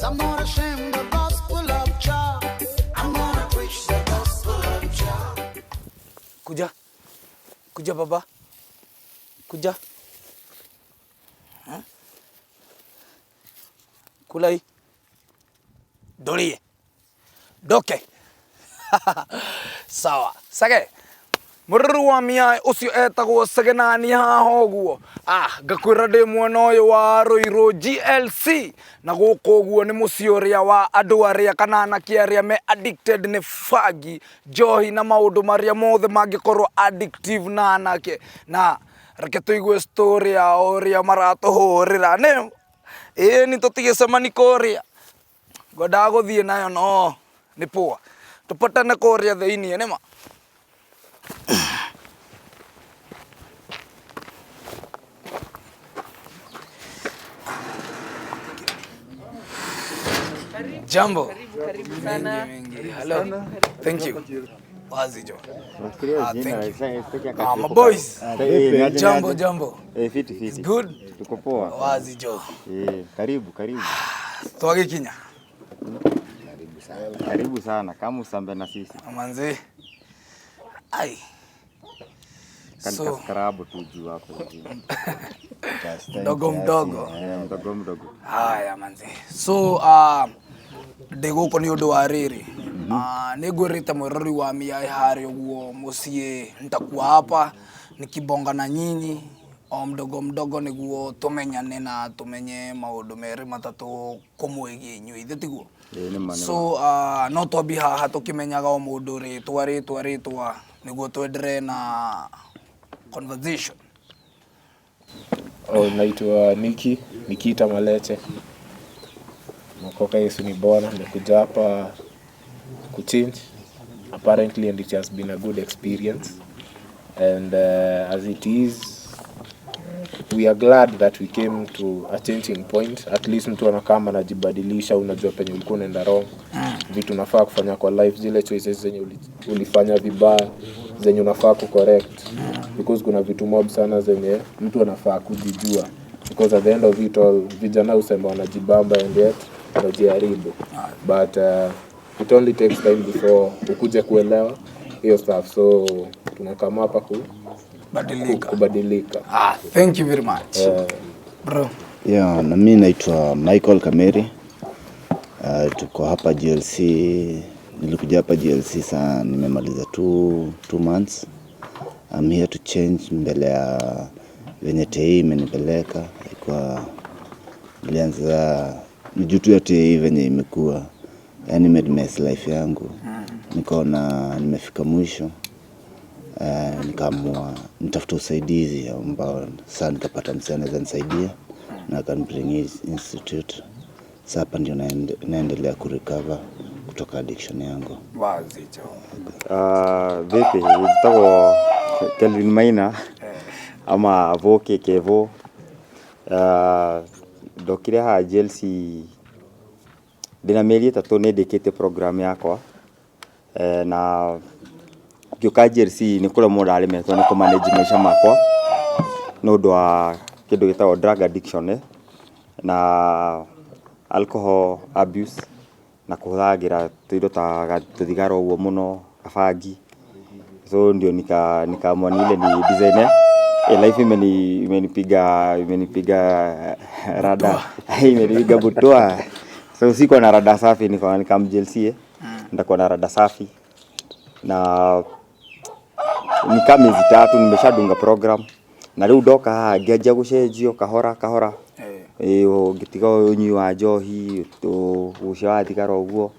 I'm not ashamed the gospel of Jah. I'm gonna preach the gospel of Jah. Kuja. Kuja baba. Kuja. Ha? Kula hii. Dolie. Doke. Sawa. Sage. Mũrũrũ wa mĩaĩ ũcio etagwo Sage na niĩ haha ũguo. Ah, ngakwĩra ndĩ mwena ũyũ wa Ruiru GLC na gũkũ ũguo nĩ mũciĩ ũrĩa wa andũ arĩa kana anake arĩa me addicted nĩ bangi, njohi na maũndũ marĩa mothe mangĩkorwo addictive na anake. Na reke tũigue story yao ũrĩa maratũhũrĩra. Nĩ ĩĩ nĩ tũtigĩcemani kũrĩa. Ngwendaga gũthiĩ nayo no nĩ poa. Tũpatane kũrĩa thĩiniĩ nĩma. Jambo. Karibu sana. Mingi, mingi. Hello. Thank you. Wazi jo. Nafikiria Ah, jina, thank you. sitaki Ah, my boys. Eh, ni Jambo, aje? jambo. Eh, fiti It's fiti. good. Tuko poa. Wazi jo. Eh, karibu karibu. Twagikinya. Karibu sana. Kama usambe na sisi. Manzi. Ai. Kani So, kaskrabu tu juu hapo hivi. mdogo mdogo. Eh, mdogo mdogo. Haya manzi. So, ndĩ gũkũ nĩ ũndũ wa rĩrĩ nĩ ngwĩrĩte mwĩrori wa mĩaĩ harĩa ũguo mũciĩ nitakuwa hapa nikibonga na nyinyi o mdogo mdogo nĩguo tũmenyane na tũmenye maũndũ merĩ matatũ kũmwĩgiĩ inyuĩ ithe tiguo? Eh, nĩ ma nĩ ma. So no twambie haha tũkĩmenyaga o mũndũ rĩtwa rĩtwa rĩtwa nĩguo twenderee na conversation. Oh, naitwa Niki, Nikita Maleche. Mokoka Yesu ni Bwana. Nimekuja hapa kuchange apparently and it has been a good experience and as it is we are glad that we came to a changing point. At least mtu anakama anajibadilisha, unajua penye ulikuwa unaenda wrong, vitu unafaa kufanya kwa life, zile choices zenye ulifanya vibaya zenye unafaa kucorrect, because kuna vitu mob sana zenye mtu anafaa kujijua, because at the end of it all vijana husema wanajibamba and yet wanajiharibu, but it only takes time before ukuje kuelewa hiyo stuff, so tunakama hapa Badilika. kubadilika. Ah, thank you very much. Bro. Yeah, na mimi naitwa Michael Kameri. Tuko hapa GLC. Nilikuja hapa GLC saa nimemaliza 2 months. I'm here to change mbele ya venye TI imenipeleka. Ilikuwa nilianza ni juu tu ya TI venye imekuwa, yaani imemess life yangu. Nikaona nimefika mwisho. Nikaamua nitafuta usaidizi ambao saa nikapata msee anaweza nisaidia na akanibring hii institute. Sasa hapa ndio naendelea kurecover kutoka addiction yangu. Wazi jo. Ah, vipi? Njĩtagwo Kelvin Maina ama Voke Kevo. Ah, ndokire haha GLC ndĩna mĩeri 3 nĩ ndĩkĩtie program yakwa. Eh, na ngĩũka GLC nĩ kũremwo ndaremetwo nĩ kũ manage maica makwa nĩ ũndũ wa kĩndũ gĩtagwo drug addiction, na alcohol abuse na kũhũthagĩra tũindo ta tũthigara ũguo mũno, kabangi. So ndio nikaamua ni ile ni design life imenipiga rada, imenipiga butwa, so sikuwa na rada safi. Nikam GLC, nitakuwa na rada safi na nika miezi 3 nimeshadunga program na rĩu ndoka haha ngĩanjia gũcenjio kahora kahora. Ĩĩ, ngĩtiga ũnyui wa njohi, ũgucia wa thigara ũguo,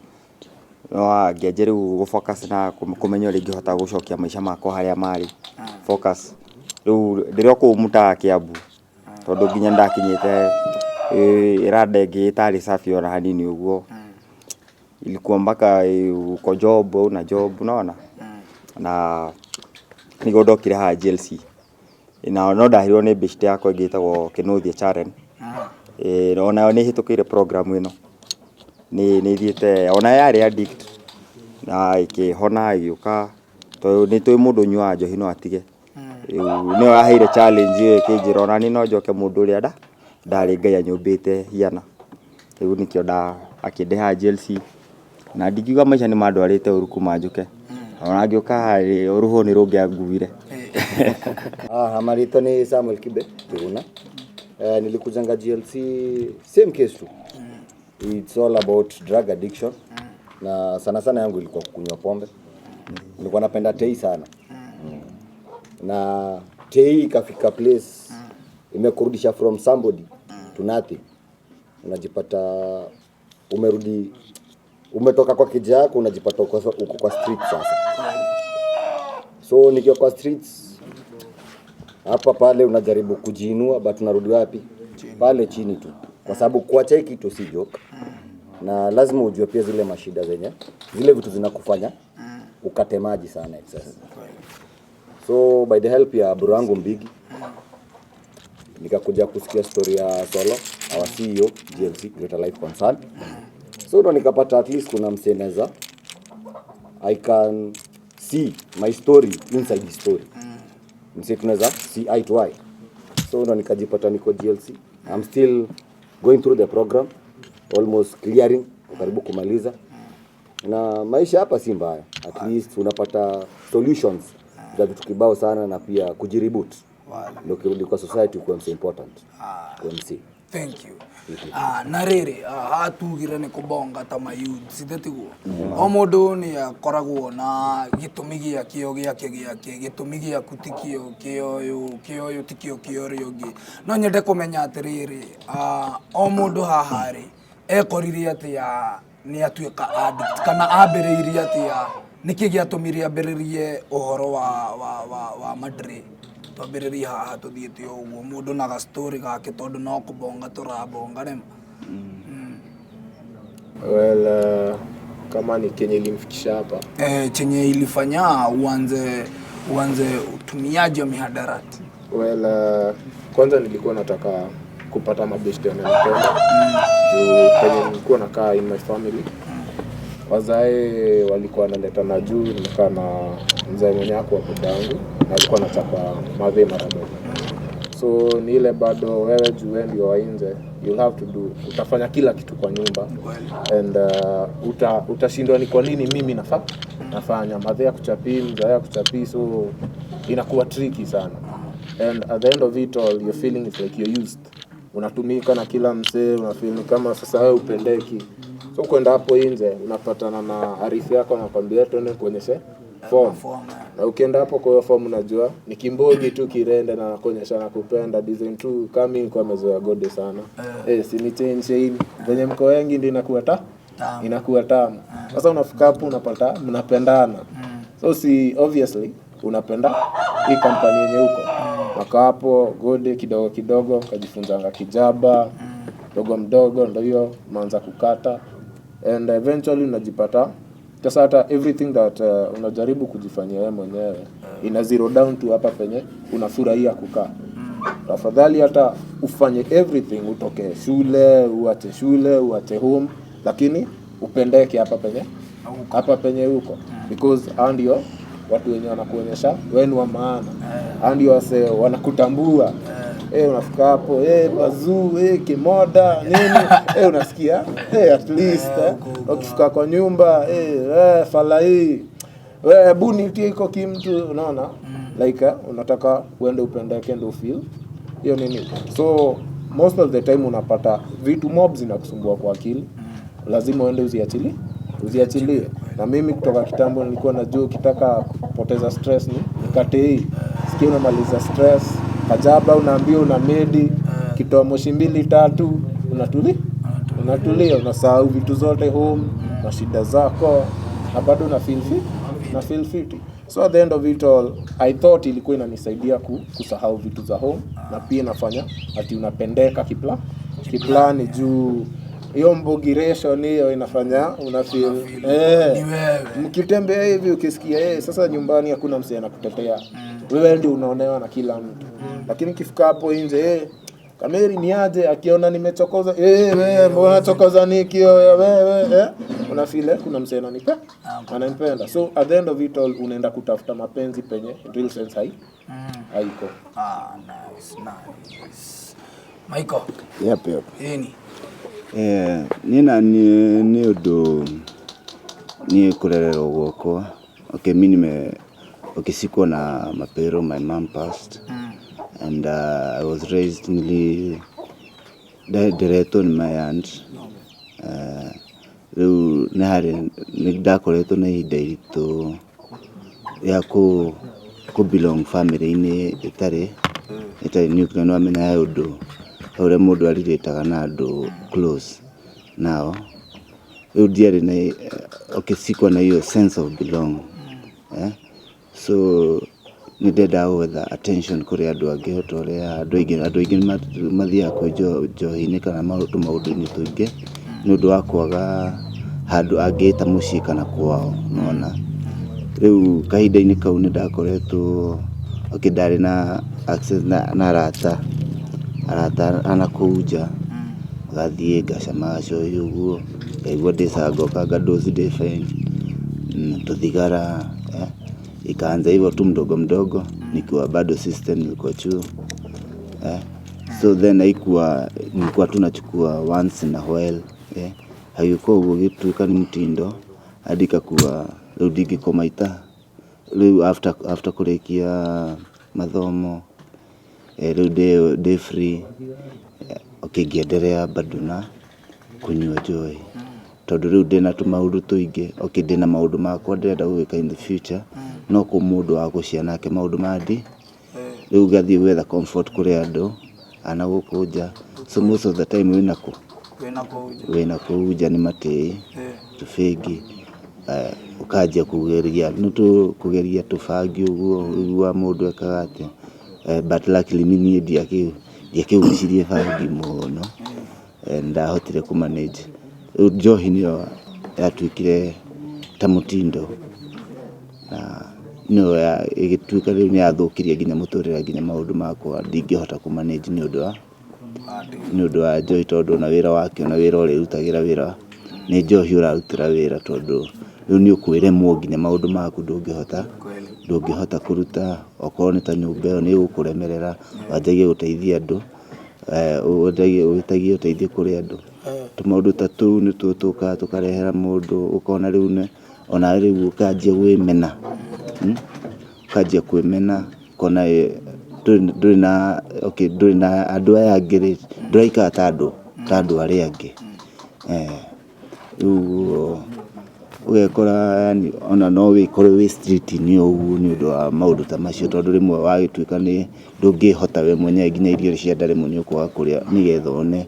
no ngĩanjia rĩu gũ focus na kũmenya ũrĩa ingĩhota gũcokia maica makwa harĩa marĩ. Focus rĩu ndĩrĩ o kũu mũtaa Kiambu, tondũ nginya ndakinyĩte rada ĩngĩ ĩtarĩ safi ona hanini ũguo. Ilikuwa mpaka uko job una job, unaona, na nĩguo ndokire haha GLC na no ndaheirwo nĩ beshte yakwa ĩngĩ ĩtagwo Kĩnũthia Charen. Onayo nĩ ĩhĩtũkĩire program ĩno, nĩ ĩthiĩte, onayo yarĩ addict na ĩkĩhona ĩgĩũka, tondũ nĩ tũĩ mũndũ ũnyuaga njohi no atige. Rĩu nĩyo yaheire challenge ĩyo ĩkĩnjĩra ona niĩ no njoke mũndũ ũrĩa ndarĩ Ngai anyũmbĩte hiana. Rĩu nĩkĩo Akĩndeha GLC na ndingiuga maica nĩ mandwarĩte ũru kuma njũke, ona ngĩũka haha rũhũ nĩ rũngĩanguire. Ah, marĩtwa ni Samuel Kibe Kiguna. Nilikujanga GLC same case tu. It's all about drug addiction. Na sana sana yangu ilikuwa kunywa pombe. Nilikuwa napenda tei sana. Na tei ikafika place imekurudisha from somebody to nothing. Unajipata umerudi, umetoka kwa keja yako, unajipata uko kwa street sasa. So nikiwa kwa streets hapa pale unajaribu kujiinua, but unarudi wapi? Pale chini tu, kwa sababu kuacha hii kitu si joke, na lazima ujue pia zile mashida zenye zile vitu zinakufanya ukate maji sana excess. So by the help ya bro wangu Mbigi, nikakuja kusikia story ya Solo, our CEO GLC, Greater Life Concern. So ndo nikapata at least kuna msee naeza, I can see my story inside the story, msee tunaweza see eye to eye. So ndo nikajipata niko GLC. I'm still going through the program, almost clearing, karibu kumaliza, na maisha hapa si mbaya, at least unapata solutions za vitu kibao sana na pia kujireboot, ndio ukirudi kwa society kuwa msee important, kuwa msee. Thank you. Ah, na rĩrĩ, hatugire nĩ kũbonga ta mayouth tiguo o mũndũ nĩ akoragwo na gĩtũmi gĩakĩo gĩake gĩake, gĩtũmi gĩaku tikĩo kĩa ũyũ, kĩa ũyũ tikĩo kĩa ũrĩa ũngĩ. No nyende kũmenya atĩrĩrĩ, o mũndũ haha rĩ, ekorire atĩa nĩ atuĩka addict, kana ambĩrĩirie atĩa, nĩkĩ gĩatũmire ambĩrĩrie ũhoro wa madre? Twambĩrĩrie haha tũthiĩte o ũguo, mũndũ na gastori gake, tondũ no kũbonga tũrabonga rĩma. Well, kama ni kenye ilimfikisha hapa? Eh, chenye ilifanya uanze utumiaji wa mihadarati. Well, kwanza nilikuwa nataka kupata mabeshte wananipenda, juu penye nilikuwa nakaa in my family, wazae walikuwa wanaleta na juu nimekaa na mzae mwenye ako babangu na alikuwa anachapa madhe mara moja. So ni ile bado wewe, juu wewe ndio wa nje, you'll have to do, utafanya kila kitu kwa nyumba and utashindwa ni kwa nini mimi nafanya, madhe ya kuchapii, mzae ya kuchapii, so inakuwa tricky sana. And at the end of it all, your feeling is like you're used, unatumika na kila msee, unafeel ni kama sasa wewe upendeki. So kwenda hapo nje unapatana na arifu yako, anakwambia twende kuonyeshe form. Form, eh. Na ukienda hapo kwa hiyo form, unajua ni kimbogi tu kirende na nakuonyesha nakupenda design tu kama nilikuwa mezoea gode sana, eh, si ni chain chain venye mko wengi ndio inakuwa ta Tamu. Inakuwa tamu. Sasa unafika hapo unapata mnapendana, so si obviously unapenda hii kampani yenye huko makaa hapo gode kidogo kidogo, kajifunzanga kijaba mdogo mdogo, ndo hiyo umeanza kukata and eventually unajipata sasa hata everything that unajaribu kujifanyia wewe mwenyewe ina zero down to hapa penye unafurahia kukaa. Tafadhali hata ufanye everything, utoke shule, uache shule, uache home, lakini upendeke hapa penye huko, because hao ndio watu wenye wanakuonyesha wewe ni wa maana, hao ndio wase wanakutambua. Eh, unafika hapo, eh, bazuu, eh, kimoda nini, eh, unasikia, eh, at least, eh, ukifika kwa nyumba, eh, eh, fala hii we buni tie iko kimtu, unaona, like, eh, unataka uende upendeke ndio feel hiyo nini. So most of the time unapata vitu mob zinakusumbua kwa akili, lazima uende uziachilie. Na mimi kutoka kitambo nilikuwa najua ukitaka kupoteza stress ni nikate hii, sikia unamaliza stress kajaba, unaambia una medi, kitoa moshi mbili tatu, unatulia, unasahau vitu zote home na shida zako na bado una feel fit, na feel fit. So at the end of it all, I thought ilikuwa inanisaidia kusahau vitu za home na pia inafanya ati unapendeka kiplani, juu hiyo mbogiration hiyo inafanya una feel, eh, Ni wewe. Mkitembea hivi ukisikia, eh, sasa nyumbani hakuna msee anakutetea, wewe ndio unaonewa na kila mtu, lakini ukifika hapo nje, eh, Kameri ni aje, akiona nimechokoza, eh, wewe mbona chokoza niki wewe wewe, eh, una feel, eh, kuna msee ananipenda. So at the end of it all unaenda kutafuta mapenzi penye in real sense haiko. Ah, nice, nice. Michael, Yep. hii ni Niĩ na niĩ nĩ ũndũ niĩ kũrererwo gwakwa, okay, mi nime, okay, sikuwa na mapero. My mom passed and I was raised, nili nderetwo nĩ my aunt. Rĩu nĩ harĩ nĩ ndakoretwo na ihinda iritũ rĩa kũ belong family-inĩ ĩtarĩ nuclear. Nĩ wamenya he ũndũ, he ũrĩa mũndũ arirĩtaga na andũ close nao. Rĩu ndiarĩ na, okay, sikuwa na hiyo sense of belong, eh? So nĩ ndendaga gwetha attention kũrĩ andũ angĩ, ta ũrĩa andũ aingĩ mathiaga kwĩ njohi-inĩ kana tũmaũndũ-inĩ tũingĩ nĩ ũndũ wa kwaga handũ angĩta mũciĩ kana kwao, nĩwona. Rĩu kahinda-inĩ kau nĩ ndakoretwo, okay, ndarĩ na access na arata a nakũu nja, ngathiĩ ngacama gacohi ũguo, ngaigua ndĩcaga, ngoka ngadozi ndĩ fine, tũthigara, eh? Ikaanza hivyo tu mdogo mdogo nikiwa bado system, nilikuwa chuo, eh? So then haikuwa, nilikuwa tu nachukua once in a while, eh? Haikuwa ũguo gĩtuĩka nĩ mtindo hadi ikakuwa rĩu ndingĩkoma ita rĩu after kũrĩkia mathomo, rĩu ndĩ free, okay, ngĩendelea bado na kũnyua njohi tondũ rĩu ndĩna tũmaũndũ tũingĩ, okay, ndĩna maũndũ makwa ndĩrenda gwĩka in the future, no kũ mũndũ wa gũcia nake maũndũ mandi rĩu ngathiĩ gwetha comfort kũrĩ andũ ana gũkũ nja. So most of the time wĩna kũ Wĩna kũu nja. Wĩna kũu nja nĩ matĩĩ, tũbĩngi, ũkanjia kũgeria nĩ kũgeria tũbangi ũguo ũiguaga mũndũ ekaga atĩa, but luckily niĩ ndiakĩgucirie bangi mũno, ndahotire kũ manage. Rĩu njohi nĩyo yatuĩkire ta mũtindo na nĩyo ĩgĩtuĩka rĩu nĩ yathũkirie nginya mũtũrĩre, nginya maũndũ makwa ndingĩhota kũ manage nĩ ũndũ wa njohi, tondũ ona wĩra wakĩona wĩra ũrĩrutagĩra wĩra nĩ njohi ũrarutĩra wĩra, tondũ rĩu nĩ ũkwĩremwo nginya maũndũ maku ndũngĩhota kũruta. Okorwo nĩ ta nyũmba ĩyo nĩ ĩgũkũremerera, wanjagie gũteithia andũ, wĩtagie ũteithio kũrĩ andũ. Tũmaũndũ ta tũu nĩtuo tũkaga tũkarehera mũndũ ũkona rĩu ona rĩu ũkanjia kwĩmena, ũkanjia kwĩmena, ũkona ndũrĩ na, okay, ndũrĩ na andũ aya angĩ rĩ, ndũraikara ta andũ arĩa angĩ, rĩu ũgekora yani ona no wĩkore wĩ street-inĩ o ũguo nĩ ũndũ wa maũndũ ta macio, tondũ rĩmwe wagĩtuĩka nĩ ndũngĩhota we mwenyewe, nginya irio cia nda rĩmwe nĩ ũkwaga kũrĩa nĩgetha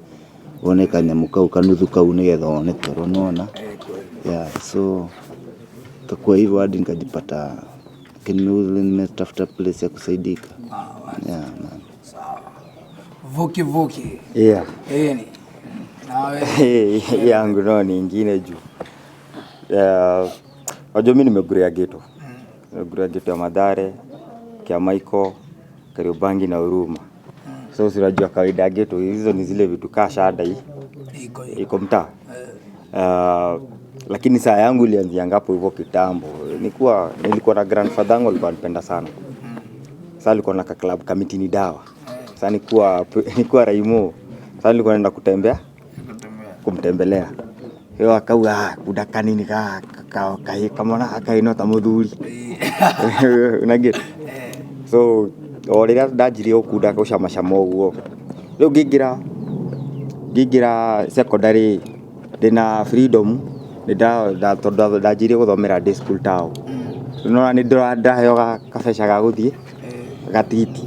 wone kanyamũ kau kanuthu kau nĩgetha wone toro, nĩwona. Yeah, so ikakuwa hivyo hadi nikajipata nimetafuta place ya kusaidika, yeah, man. Vuki Vuki. Yeah. Ĩni. Nawe. Yangu no ni ingine juu. Wajua mi nimegrow ghetto. Nimegrow ghetto ya Mathare, Kiamaiko, Kariobangi na Huruma. So si unajua kawaida ya ghetto hizo ni zile vitu kaa shada hii Iko iko mtaa. Lakini saa yangu ilianzia ngapo hivyo kitambo. Nilikuwa na grandfather yangu alikuwa anipenda sana. Sasa alikuwa na ka club Kamitini Dawa. Sasa nikuwa Raimo. Sasa nilikuwa naenda kutembea kumtembelea. Yo akauga, "Ah, kuda kanini ka ka ka kamwana kaino ta muthuri." Unaget? So o rĩrĩa ndanjirie gũkunda gũcamacama ũguo, rĩu ngĩingĩra secondary ndĩna freedom nĩ tondũ ndanjirie gũthomera day school town. Nĩwona nĩ ndaheo kabeca ga gũthiĩ gatiti,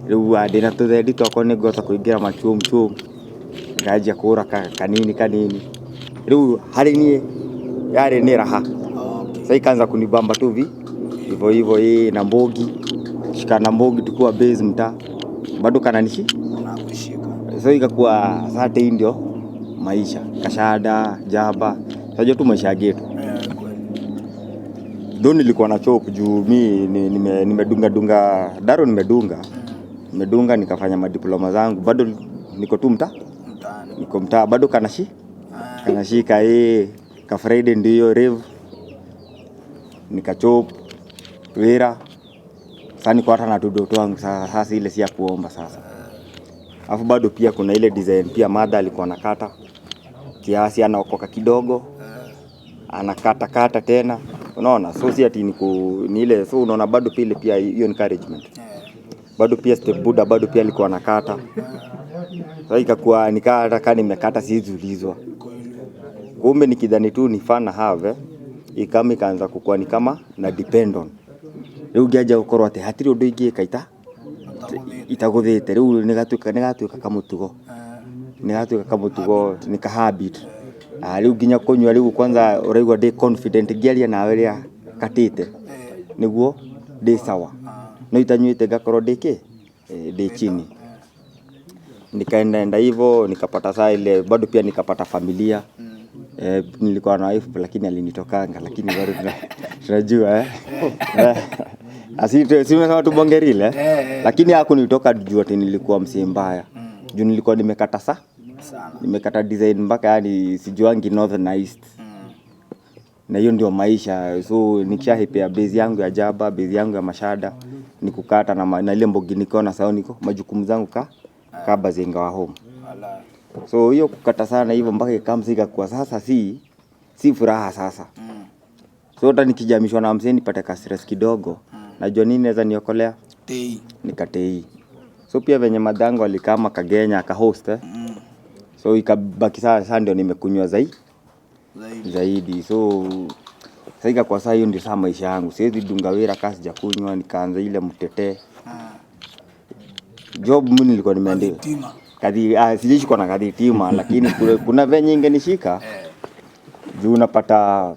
rĩu ndĩna tũthendi twakwa nĩ ngũhota kũingĩra machuo chuo, nganjia kũgũra kanini kanini. Rĩu harĩ niĩ yarĩ nĩ raha. Sasa ikaanza kunibamba tu vi hivyo hivyo, na mbogi shikana mbogi tukiwa base mtaa bado kananishi Nakushika. So ikakuwa sasa hii ndio maisha, kashada jaba, unajua tu maisha ya ghetto. Kweli. Though nilikuwa na chop juu mi nimedunga dunga daro, nimedunga nikafanya madiploma zangu, bado niko tu mtaa. Mtaani. Niko mtaa bado kanashika ka Friday ndio rave, nikachop wira. Sasa niko hata na tudo twangu sasa, sasa ile si ya kuomba sasa. Alafu bado pia kuna ile design pia mother alikuwa nakata. Kiasi anaokoka kidogo, anakata kata tena, unaona. So si ati ni ile, so unaona bado pia ile pia hiyo encouragement bado pia step buda bado pia alikuwa anakata. Sasa ikakuwa nikaa hata kama nimekata siwezi ulizwa. Kumbe nikidhani tu ni fun have ikama ikaanza kukua ni kama na depend on. Riu ngĩanjia gũkorwo atĩ hatirĩ ũndũ ingĩka itagũthĩte. Rĩu nĩgatuĩka kamũtugo, nĩgatuĩka kamũtugo, nĩ ka habit. Ah, rĩu nginya kũnyua rĩu kwanza ũraigua ndĩ confident ngĩaria nawe rĩa katĩte nĩguo ndĩ sawa, no itanyuĩte ngakorwo ndĩ kĩ. Ndĩ chini. Nikaenda enda hivyo, nikapata saa ile bado pia nikapata familia. Nilikuwa na wife lakini alinitokanga, lakini bado tunajua Asi si unasema tubonge real, eh? Lakini hakunitoka juu ati nilikuwa msee mbaya, juu nilikuwa nimekata Sana. nimekata design mpaka yani sijuangi north na east, na hiyo ndio maisha. So nikishahipea base yangu ya jaba, base yangu ya mashada ni kukata na ile mbogi niko na sao, niko majukumu zangu ka bazenga wa home. Wala. So hiyo kukata sana hivyo mpaka ikamsa ikakuwa sasa si furaha sasa. So hata nikijamishwa na msee nipate ka stress kidogo, najua nini naweza niokolea. Tei. Nikatei. So pia venye madhango alikama kagenya akahost, eh. So ikabaki saa ndio nimekunywa zaidi. Zaidi. Zaidi. So sasa ikakuwa saa hiyo ndio saa maisha yangu, siwezi dunga wira kaa sijakunywa. Nikaanza ile mtetee job, mimi nilikuwa nimeandika Tima. kadhi, sijaishikwa na kadhi tima, lakini kuna venye ingenishika juu unapata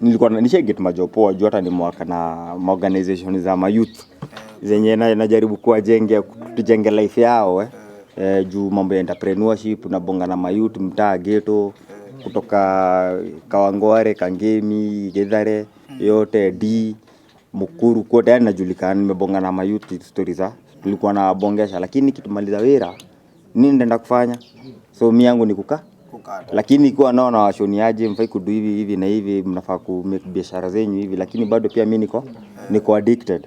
nilikuwa nishai get majob poa, juu hata ni mwaka na maorganization za mayouth zenye najaribu kuwajengea, tujenge life yao, eh. Juu mambo ya entrepreneurship, nabonga na mayouth mtaa ghetto kutoka Kawangware, Kangemi, Githare yote D Mukuru kote, yani najulikana, nimebonga na mayouth stories za tulikuwa nawabongesha, lakini kitumaliza wira nini ndaenda kufanya? So mi yangu ni kukaa. Kukata. Lakini ikiwa nao na washoniaje mfai kudu hivi hivi na hivi, mnafaa ku make biashara zenyu hivi, lakini bado pia mi niko addicted.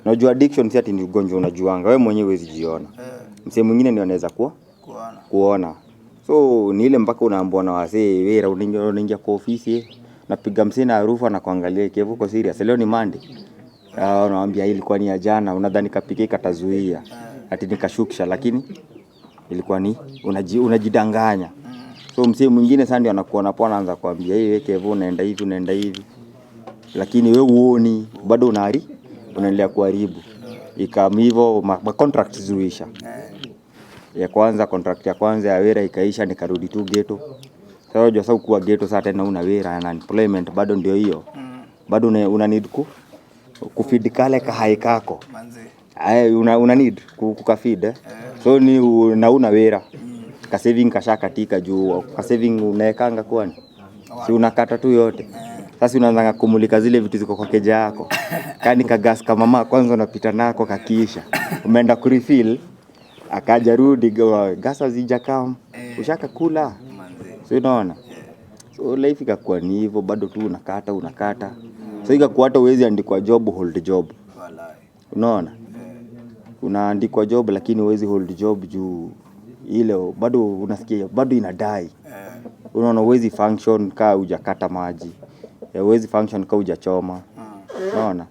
Unajua addiction si ati ni ugonjwa unajuanga wewe mwenyewe, huwezi jiona, msee mwingine ndio anaweza kuwa Kuona. kuona. So ni ile mpaka unaambiwa na wasee wera, unaingia kwa ofisi, napiga msee na harufu anakuangalia, "Kevo, uko serious? Leo ni Monday." Ah, unawaambia ilikuwa ni ya jana, unadhani kapike katazuia ati nikashukisha, lakini ilikuwa ni unajidanganya. So msee mwingine sasa ndio anakuona poa, anaanza kuambia, "Hey, wewe Kevo, unaenda hivi, unaenda hivi," lakini we uoni, bado unaendelea kuharibu. Ikam hivyo ma contract zuisha ya kwanza, contract ya kwanza ya wera ikaisha, nikarudi tu ghetto. Sasa unajua sasa ukuwa ghetto sasa tena una wera na unemployment bado ndio hiyo, bado una need kufeed kale kahai kako. Manze. Ay, una need kukafeed, eh? So ni na una wera, ka saving kashakatika, juu ka saving unaekanga kwani si unakata tu yote. Sasa unaanza kumulika zile vitu ziko kwa keja yako, kani kagas kama mama kwanza unapita nako, kakiisha umeenda kurefill, akaja rudi gas hazijakam, ushakakula. Manze. So unaona, so life ikakuwa ni hivyo, bado tu unakata unakata, so ikakuwa hata huwezi andikwa job hold job. Walai. Unaona, unaandikwa job lakini huwezi hold job juu ile bado unasikia bado inadai. Unaona, huwezi function kaa hujakata maji. Huwezi function kaa hujachoma, unaona.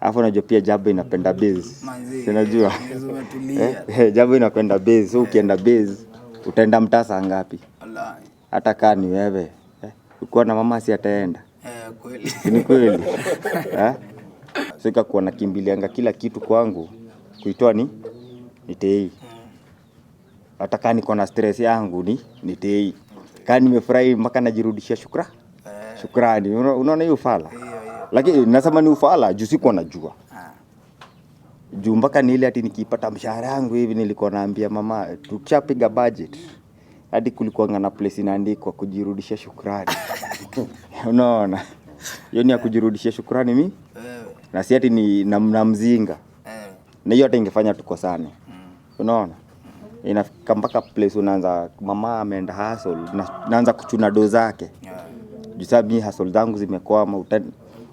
Alafu unajua pia jaba inapenda base. Manze. Si unajua? Hizo umetulia. Jaba inapenda base, so ukienda base utaenda mtaa saa ngapi? Walai. Hata kaa ni wewe, ukiwa na mama si ataenda? Eh, kweli. Si ni kweli, eh? So ikakuwa nakimbilianga kila kitu kwangu kuitoa ni tei. Hata kaa niko na stress yangu ni tei, kaa nimefurahi mpaka najirudishia shukrani. Unaona hiyo ufala, lakini nasema ni ufala juu sikuwa najua, juu mpaka ni ile ati nikipata mshahara yangu hivi nilikuwa naambia mama tukishapiga budget, hadi kulikuwa na place inaandikwa kujirudishia shukrani. Unaona, hiyo ni ya kujirudishia shukrani mi, na si ati ni na mzinga, na hiyo hata ingefanya tukosane. Unaona, inafika mpaka place unaanza, mama ameenda hustle, naanza kuchuna do zake juu sasa mi hustle zangu zimekwama.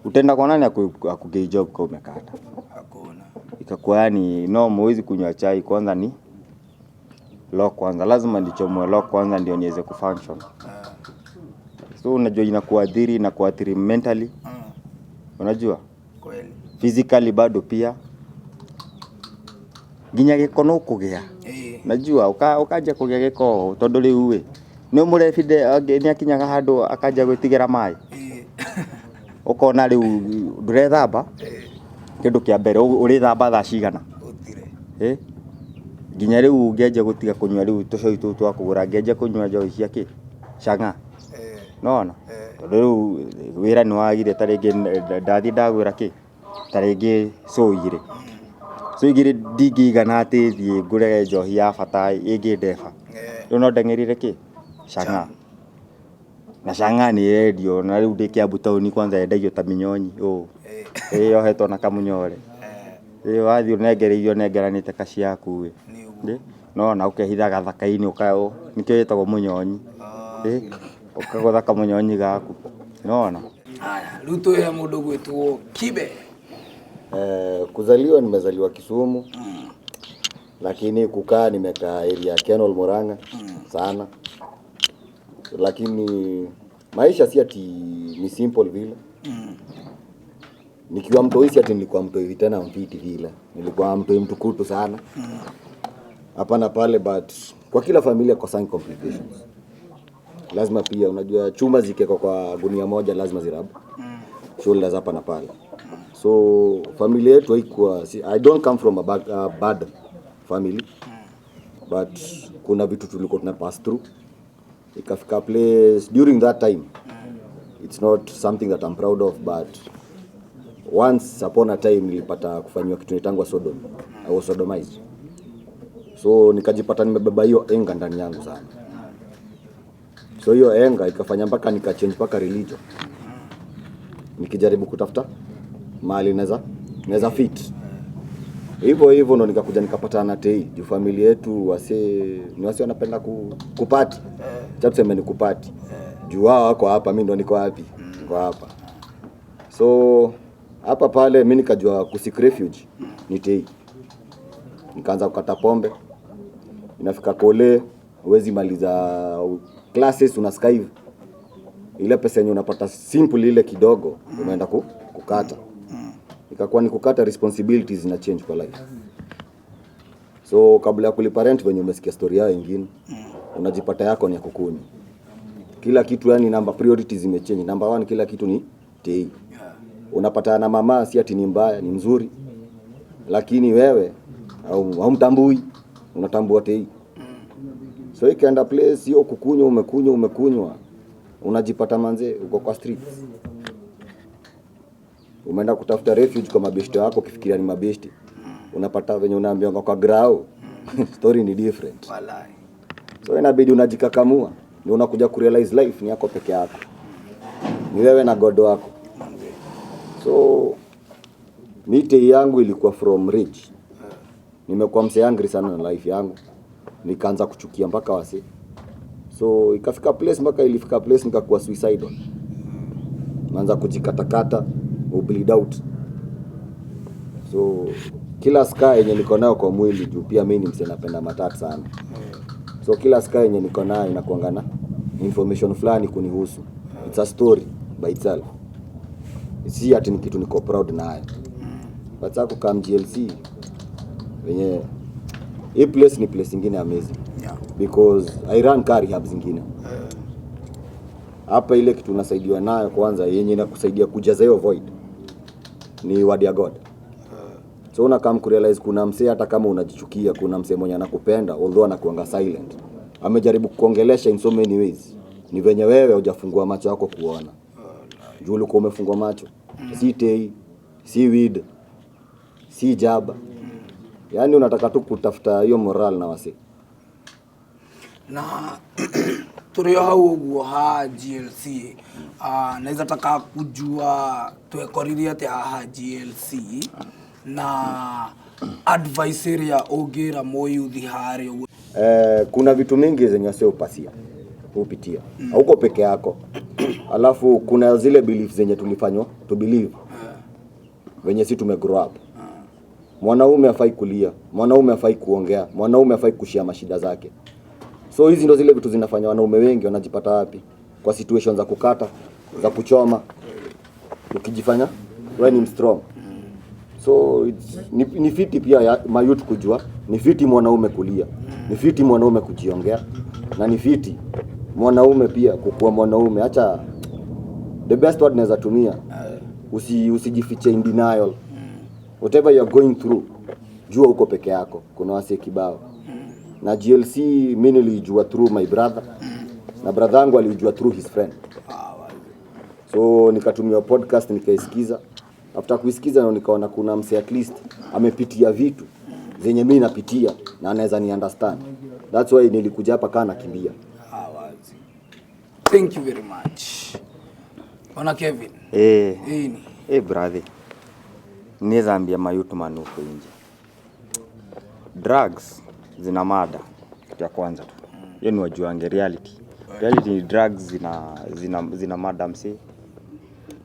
Utaenda kwa nani akugei job kwa umekata? Hakuna. Ikakuwa yani no, huwezi kunywa chai kwanza ni Lock kwanza, lazima nichomoe lock kwanza ndio niweze kufunction. So unajua inakuathiri mentally, unajua Kweli. physically bado pia nginya gĩko no kũgĩa. Najua ũkanjia kũgĩa gĩko tondũ rĩu ĩ nĩ mũrebi nĩ akinyaga handũ akanjia gwĩtigĩra maĩ. Ũkona rĩu ndũrethamba. Kĩndũ kĩa mbere ũrĩthamba thaa cigana? Gũtirĩ. Nginya rĩu ngĩanjia gũtiga kũnyua rĩu tũcoi tũu twa kũgũra, ngĩanjia kũnyua njohi cia kĩ chang'aa. Nona tondũ rĩu wĩra nĩ wagire, ta rĩngĩ ndathiĩ ndagwĩra kĩ ta rĩngĩ so igĩrĩ, so igĩrĩ ndingĩigana atĩ thiĩ ngũre njohi ya bata ĩngĩndeba. Rĩu no ndeng'erire kĩ chang'aa, na chang'aa nĩ ĩrendio na rĩu ndĩ Kiambu taũni kwanza yendagio ta minyonyi ũũ, ĩ yohetwo na kamunyore, ĩ wathiĩ ũnengereirio ũnengeranĩte kaci yaku ĩ nona ũkehitha gathaka-inĩ nĩkĩo ĩtagwo mũnyonyi, ĩ ũkagũtha kamunyonyi gaku nona. Haya, rĩu twĩhe mũndũ gwĩtwo Kibe. Kuzaliwa nimezaliwa Kisumu, lakini kukaa nimekaa area ya Kenol Murang'a sana, lakini maisha si ati ni simple vile. Nikiwa mtoi si ati nilikuwa mtoi tena mfiti vile, nilikuwa mtoi mtukutu sana hapa na pale, but kwa kila familia kwa some complications lazima pia, unajua chuma zikiwekwa kwa gunia moja lazima zirub shoulders hapa na pale. So familia yetu haikuwa si, I don't come from a bad family, but kuna vitu tulikuwa tuna pass through, ikafika place during that time. It's not something that I'm proud of, but once upon a time nilipata kufanyiwa kitu inaitangwa sodom. I was sodomized, so nikajipata nimebeba hiyo anger ndani yangu sana. So hiyo anger ikafanya mpaka nikachange mpaka religion, nikijaribu kutafuta mahali naweza fit. Hivyo hivyo ndo nikakuja nikapatana na Tei, juu familia yetu wase ni wase wanapenda kupati, cha tuseme ni kupati, juu wao wako hapa, mimi ndo niko wapi, niko hapa. So hapa pale mimi nikajua kuseek refuge ni Tei, nikaanza kukata pombe. Inafika kole huwezi maliza classes, una skive ile pesa yenye unapata simple ile kidogo umeenda kukata. Ikakuwa ni kukata, responsibilities zina change kwa life. So kabla ya kulipa rent, venye umesikia story yao ingine, unajipata yako ni ya kukunywa kila kitu, yani number priorities zimechange. Number one kila kitu ni tei. Unapatana na mama, si ati ni mbaya, ni mzuri, lakini wewe haumtambui, unatambua tei. So ikaenda place hiyo kukunywa, umekunywa, umekunywa, unajipata manze uko kwa streets, umeenda kutafuta refuge kwa mabeshte wako, ukifikiria ni mabeshte, unapata venye unaambiwa kwa grao story ni different. Walai. So inabidi unajikakamua, ni unakuja kurealize life ni yako peke yako, ni wewe na God wako. So mite yangu ilikuwa from rage, nimekuwa mse angry sana na life yangu, nikaanza kuchukia mpaka wase. So ikafika place, mpaka ilifika place nikakuwa suicidal, naanza kujikatakata, bleed out. So kila scar yenye niko nayo kwa mwili, juu pia mimi ni mse napenda matatu sana, so kila scar yenye niko nayo inakuanga na information fulani kunihusu. It's a story by itself, si ati ni kitu niko proud nayo. But sasa kukam GLC, venye hii place ni place ingine amazing, because I run car rehab zingine hapa. Ile kitu unasaidiwa nayo kwanza yenye inakusaidia kujaza hiyo void ni word ya God. So unakam kurealize kuna msee, hata kama unajichukia, kuna msee mwenye anakupenda, although anakuanga silent, amejaribu kuongelesha in so many ways, ni venye wewe hujafungua macho yako kuona, juu ulikuwa umefungwa macho. Si tei, si weed, si jaba, yaani unataka tu kutafuta hiyo moral na wase. Na tũrĩ o hau ũguo ha GLC, naweza taka kujua twekorire atĩa haha GLC, na advice ĩrĩa ũngĩra mũyuthi harĩa ũguo. Kuna vitu mingi zenye wase upasia upitia, hauko peke yako. Alafu kuna zile belief zenye tulifanywa to believe venye si tume grow up. Mwanaume hafai kulia, mwanaume hafai kuongea, mwanaume hafai kushare mashida zake. So hizi ndo zile vitu zinafanya wanaume wengi wanajipata wapi? Kwa situation za kukata, za kuchoma, ukijifanya wewe ni strong. So ni fiti pia ya mayouth kujua, ni fiti mwanaume kulia, ni fiti mwanaume kujiongea, na ni fiti mwanaume pia kukuwa mwanaume. Acha the best word naweza tumia, usijifiche in denial. Whatever you are going through, jua uko peke yako, kuna wasee kibao. Na GLC mi nilijua through my brother, na brother yangu alijua through his friend. So nikatumia podcast nikaisikiza. After kuisikiza ndo nikaona kuna mse at least amepitia vitu zenye mi napitia na anaweza ni understand. That's why nilikuja hapa kaa nakimbia. Ah, wazi. Thank you very much. Bwana Kevin. Eh, Ini. eh brother. Niweza ambia mayouth man huko nje. Drugs zina mada, kitu ya kwanza tu. Hiyo ni wajuange reality. Reality ni drugs zina mada mse.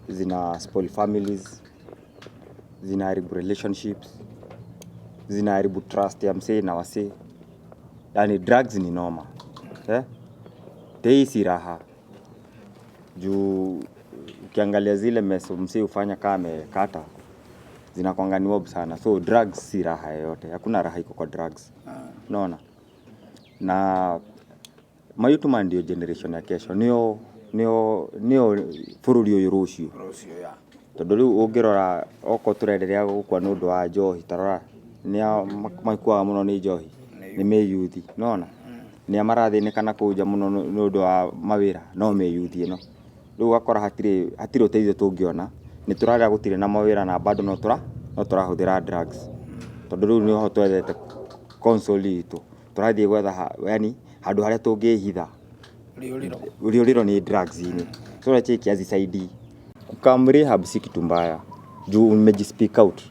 Zina spoil families. Zinaharibu relationships. Zinaharibu trust ya msee na wasee. Yaani drugs ni noma. Eh? Tei si raha. Juu ukiangalia zile meso msee hufanya kama amekata zinakwanga ni mob sana. So drugs si raha yoyote. Hakuna raha iko kwa drugs. Unaona? Na mayouth man ndio generation ya kesho. Nio bũrũri ũyũ rũciũ. Rũciũ ya. Tondũ rĩu ũngĩrora okorwo tũrenderea gũkua nĩ ũndũ wa njohi tarora nĩa makuaga mũno nĩ njohi nĩ mĩyuthi, nĩwona? Nĩa marathĩnĩka na kũu nja mũno nĩ ũndũ wa mawĩra no mĩyuthi ĩno. Rĩu ũgakora hatirĩ ũteithio tũngĩona, nĩ tũrarĩa gũtirĩ na mawĩra na bado no tũrahũthĩra drugs. Tondũ rĩu nĩho twethete console itũ, tũrathiĩ gwetha yani handũ harĩa tũngĩhitha. Rĩũrĩro. Rĩũrĩro nĩ drugs-inĩ. So unacheki hazisaidii. Kukam rehab si kitu mbaya. Juu umejispeak out.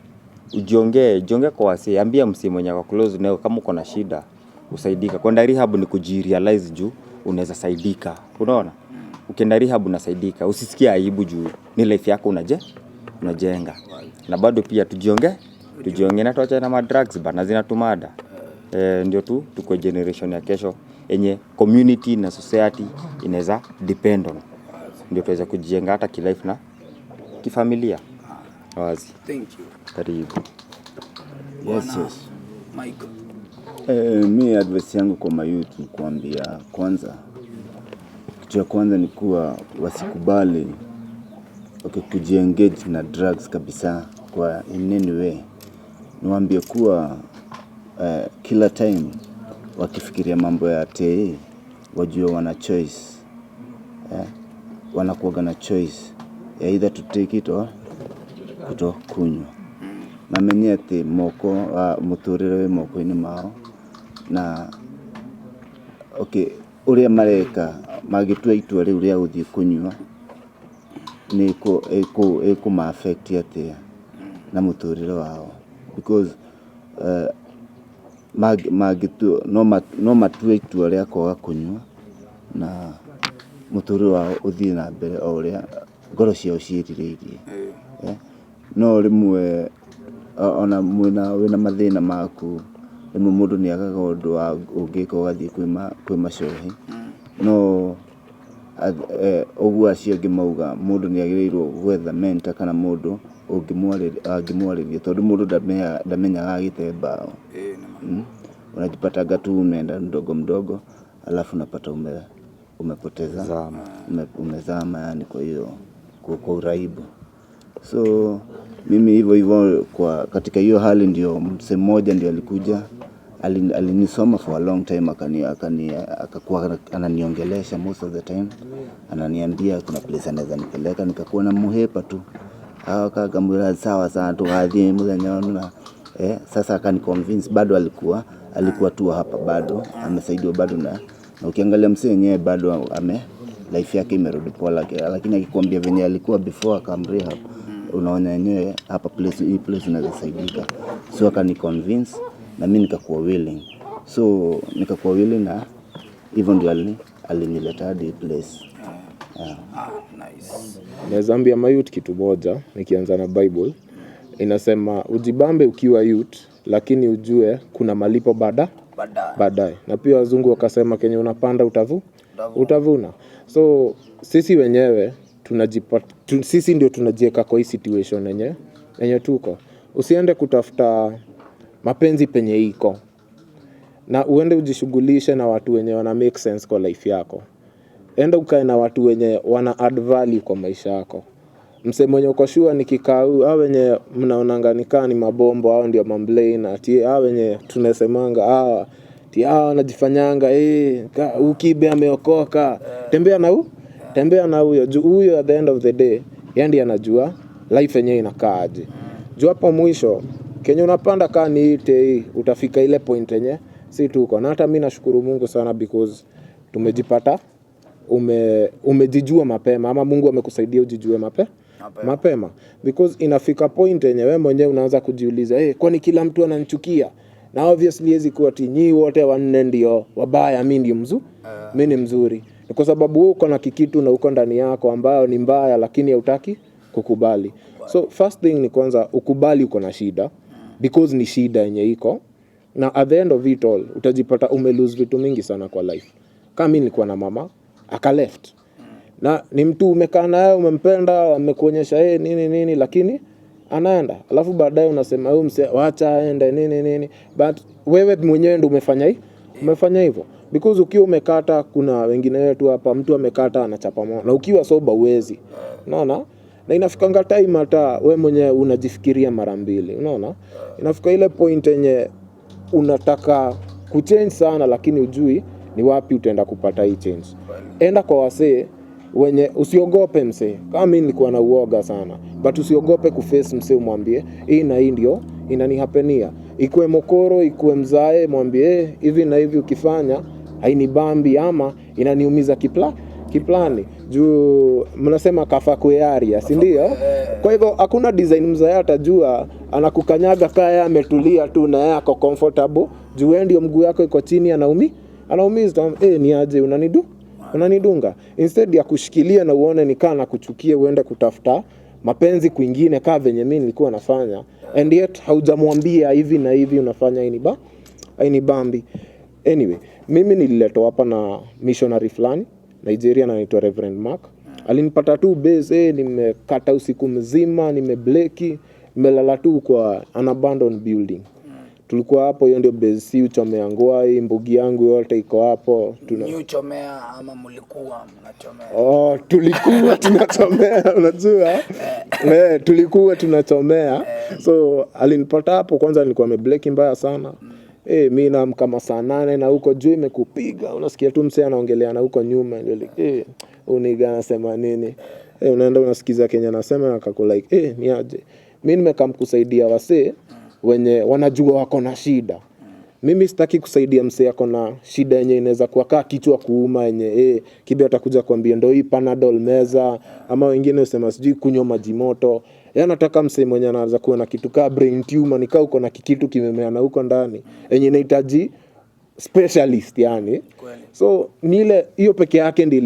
Ujiongee, jiongee kwa wasee, ambia msee mwenye ako close nawe kama uko na shida, usaidika. Kwenda rehab ni kujirealize juu unaweza saidika. Unaona? Ukienda rehab unasaidika. Usisikie aibu juu ni life yako unajenga. Na bado pia tujiongee, tujiongee na tuachane na ma drugs bana zinatumada. Ndio tu tukue generation ya kesho yenye community na society inaweza depend on. Ndio tuweze kujijenga hata kilife na kifamilia. Wazi. Thank you. Karibu. Yes. Michael. Mi advice yangu kwa mayouth ni kuambia kwanza, kitu ya kwanza ni kuwa wasikubali, okay, kujiengage na drugs kabisa kwa in any way. Niwaambie kuwa kila time wakifikiria mambo ya tei wajue wana choice, wanakuwaga na choice ya either to take it or kuto kunywa. Mamenye atĩ moko mũtũrĩre wĩ moko-inĩ mao na okay, ũrĩa mareka mangĩtua itua rĩu rĩa gũthiĩ kũnyua nĩ ĩkũma affect atĩa na mũtũrĩre wao because mangĩtua no matue itua rĩa kwaga kũnyua na mũtũrĩre wao ũthiĩ na mbere o ũrĩa ngoro ciao ciĩrirĩirie. No rĩmwe ona mwĩna wĩna mathĩna maku rĩmwe mũndũ nĩ agaga ũndũ wa ũngĩka ũgathiĩ kwĩ macohi no ũguo acio angĩ mauga mũndũ nĩ agĩrĩirwo gwetha mentor kana mũndũ angĩmwarĩria tondũ mũndũ ndamenyaga agĩte mbao. Unajipataga tu umeenda mdogo mdogo alafu unapata umepoteza Zama. Umezama yani kwa hiyo kwa uraibu. So mimi hivyo hivyo kwa katika hiyo hali ndio msee mmoja ndio alikuja alinisoma for a long time akakuwa ananiongelesha most of the time, ananiambia kuna place anaweza nipeleka, nikakuwa na muhepa tu akamwambia sawa sana tugathiĩ mũthenya na sasa akaniconvince bado alikuwa tu hapa bado amesaidiwa bado na ukiangalia msee yenyewe bado ame life yake imerudi poa, lakini akikwambia venye alikuwa before akam rehab unaona yenyewe hapa place, hii place unaweza saidika. So akaniconvince na mimi nikakuwa willing, so nikakuwa willing na hivyo ndio alinileta hadi place. Ah, nice. Naweza ambia mayouth kitu moja nikianza na Bible. Inasema ujibambe ukiwa youth, lakini ujue kuna malipo Baadaye. baadaye. Na pia wazungu wakasema kenye unapanda utavuna. So sisi wenyewe sisi ndio tunajieka kwa hii situation yenye tuko. Usiende kutafuta mapenzi penye iko, na uende ujishughulishe na watu wenye wana make sense kwa life yako. Enda ukae na watu wenye wana add value kwa maisha yako. Mse mwenye uko sure nikikaa hao wenye mnaonanga nikaa ni mabombo, hao ndio mamblane, ati hao wenye tunasemanga hawa ati hao wanajifanyanga ukibe ameokoka. Tembea na huyo juu huyo at the end of the day yeye ndiye anajua life yenyewe inakaa aje. Juu hapo mwisho kenye unapanda kaa ni ite hii, utafika ile point yenye si tuko. Na hata mi nashukuru Mungu sana because tumejipata umejijua mapema, ama Mungu amekusaidia ujijue mapema, because inafika point yenye wewe mwenyewe unaanza kujiuliza, hey, kwani kila mtu ananichukia? Na obviously haiwezi kuwa ati nyinyi wote wanne ndio wabaya, mi ndio mi ni mzuri. Ni kwa sababu wewe uko na kikitu na uko ndani yako ambayo ni mbaya, lakini hautaki kukubali. So first thing ni kwanza ukubali uko na shida, because ni shida yenye iko, na at the end of it all utajipata ume lose vitu mingi sana kwa life. Kama mimi nilikuwa na mama aka left, na ni mtu umekaa naye, umempenda, amekuonyesha yeye nini nini, lakini anaenda, alafu baadaye unasema huyu mse wacha aende nini nini, but wewe mwenyewe ndo umefanya hivyo, because ukiwa umekata, kuna wengine wetu hapa, mtu amekata anachapa moyo, na ukiwa sober uwezi, unaona. Na inafikanga time hata we mwenyewe unajifikiria mara mbili, unaona. Inafika ile point yenye unataka kuchange sana, lakini ujui ni wapi utaenda kupata hii change. Enda kwa wasee wenye, usiogope msee. Kama mimi nilikuwa na uoga sana, but usiogope kuface msee, umwambie hii na hii ndio inanihappenia. Ikuwe mokoro, ikuwe mzae, mwambie hivi na hivi ukifanya hainibambi ama inaniumiza kiplani. Juu mnasema kafa kwearia, si ndio? Kwa hivyo hakuna design mzae atajua anakukanyaga kaa yeye ametulia tu na yeye ako comfortable, juu wewe ndio mguu yako iko chini, anaumiza. Ni aje unanidunga, instead ya kushikilia na uone ni kaa nakuchukia, uende kutafuta mapenzi kwingine kaa venye mimi nilikuwa nafanya, and yet haujamwambia hivi na hivi unafanya hii ni bambi. Anyway, mimi nililetwa hapa na missionary fulani Nigeria, na anaitwa Reverend Mark. Alinipata tu base, nimekata usiku mzima, nimebleki, nimelala tu kwa an abandoned building. Tulikuwa hapo, hiyo ndio base, si uchomea ngwai, mbugi yangu yote iko hapo. Ni uchomea ama mlikuwa mnachomea? Oh, tulikuwa tunachomea, unajua, tulikuwa tunachomea. So alinipata hapo, kwanza nilikuwa nimebleki mbaya sana. Mi naamka masaa 8 na huko juu imekupiga, unasikia tu msee anaongelea na huko nyuma, ndio like, huyu nigga anasema nini? Unaenda unasikiza kenye anasema na kako like, ni aje? Mi nimekam kusaidia wasee wenye wanajua wako na shida. Mimi sitaki kusaidia msee ako na shida yenye inaweza kuwa kaa kichwa kuuma yenye kibi atakuja kuambia ndo hii Panadol meza, ama wengine usema sijui kunywa maji moto. Yeye anataka msee mwenye anaweza kuwa na kitu kaa brain tumor, ni kaa uko na kikitu kimemea na huko ndani yenye inahitaji specialist yani. So ni ile hiyo peke yake ndio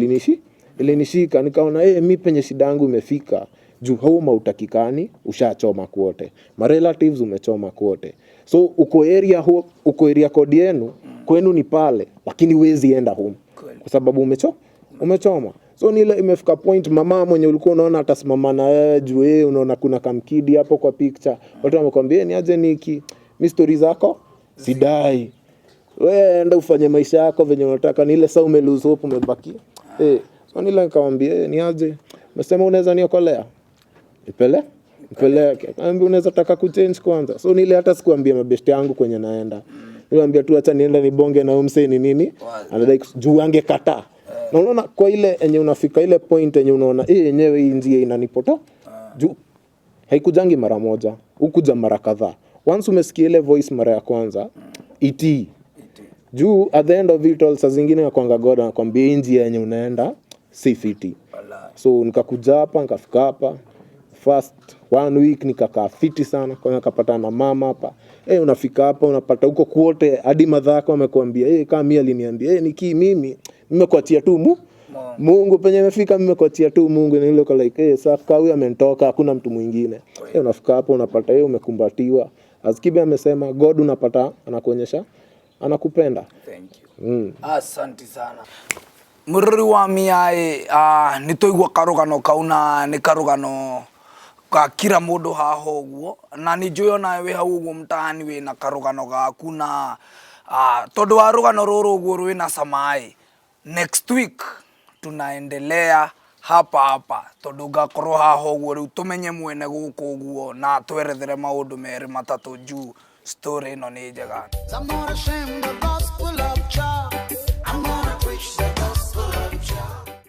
ilinishika, nikaona mi penye shida yangu imefika, juu home hautakikani, ushachoma kwote, ma relatives umechoma kwote, so uko area uko area code yenu kwenu ni pale, lakini huwezi enda home kwa sababu umechoma. So ni ile imefika point mama mwenye ulikuwa unaona atasimama na wewe juu yeye unaona kuna kamkidi hapo kwa picture, watu wamekwambia, "Ni aje Niki, mi stori zako sidai, we enda ufanye maisha yako venye unataka." Ni ile saa ume lose hope, umebaki. So nile nikamwambia, ni aje, umesema unaweza niokolea, nipeleke. Kaambia unaweza taka kuchange kwanza. So nile hata sikuambia mabeshte yangu kwenye naenda, niliambia tu acha nienda nibonge na huyu msee ni nini anadai, juu angekataa. Na unaona kwa ile enye unafika ile point enye unaona yenyewe hii njia inanipoto, juu haikujangi mara moja, hukuja mara kadhaa. Once umesikia ile voice mara ya kwanza, itii, juu at the end of it all saa zingine nakwanga God anakwambia hii njia yenye unaenda si fiti. So nikakuja hapa, nikafika hapa first one week nikakaa fiti sana, kwanza nikapatana na mama hapa. Unafika hapa unapata huko kwote hadi madha yako amekuambia, kama mimi aliniambia, niki mimi nimekuachia tu Mungu penye imefika mimi kuachia tu Mungu ni ile uko like, eh, sasa kaa huyu amenitoka, hakuna mtu mwingine. Eh, unafika hapo unapata yeye umekumbatiwa. As Kibe amesema, God unapata anakuonyesha anakupenda. Thank you. Asante sana. Mũrori wa miaĩ, nĩ twaigua karũgano kau na nĩ karũgano ka kira mũndũ haha ũguo, na nĩ njũĩ onawe wĩ hau ũguo mtaani wĩna karũgano gaku, na tondũ wa rũgano rũrũ ũguo rwĩna cama ĩ, next week tunaendelea hapa hapa tondũ ngakorwo haha ũguo rĩu tũmenye mwene gũkũ ũguo na twerethere maũndũ merĩ matatũ juu story ĩno nĩ njega. I'm not ashamed of the gospel of Jah.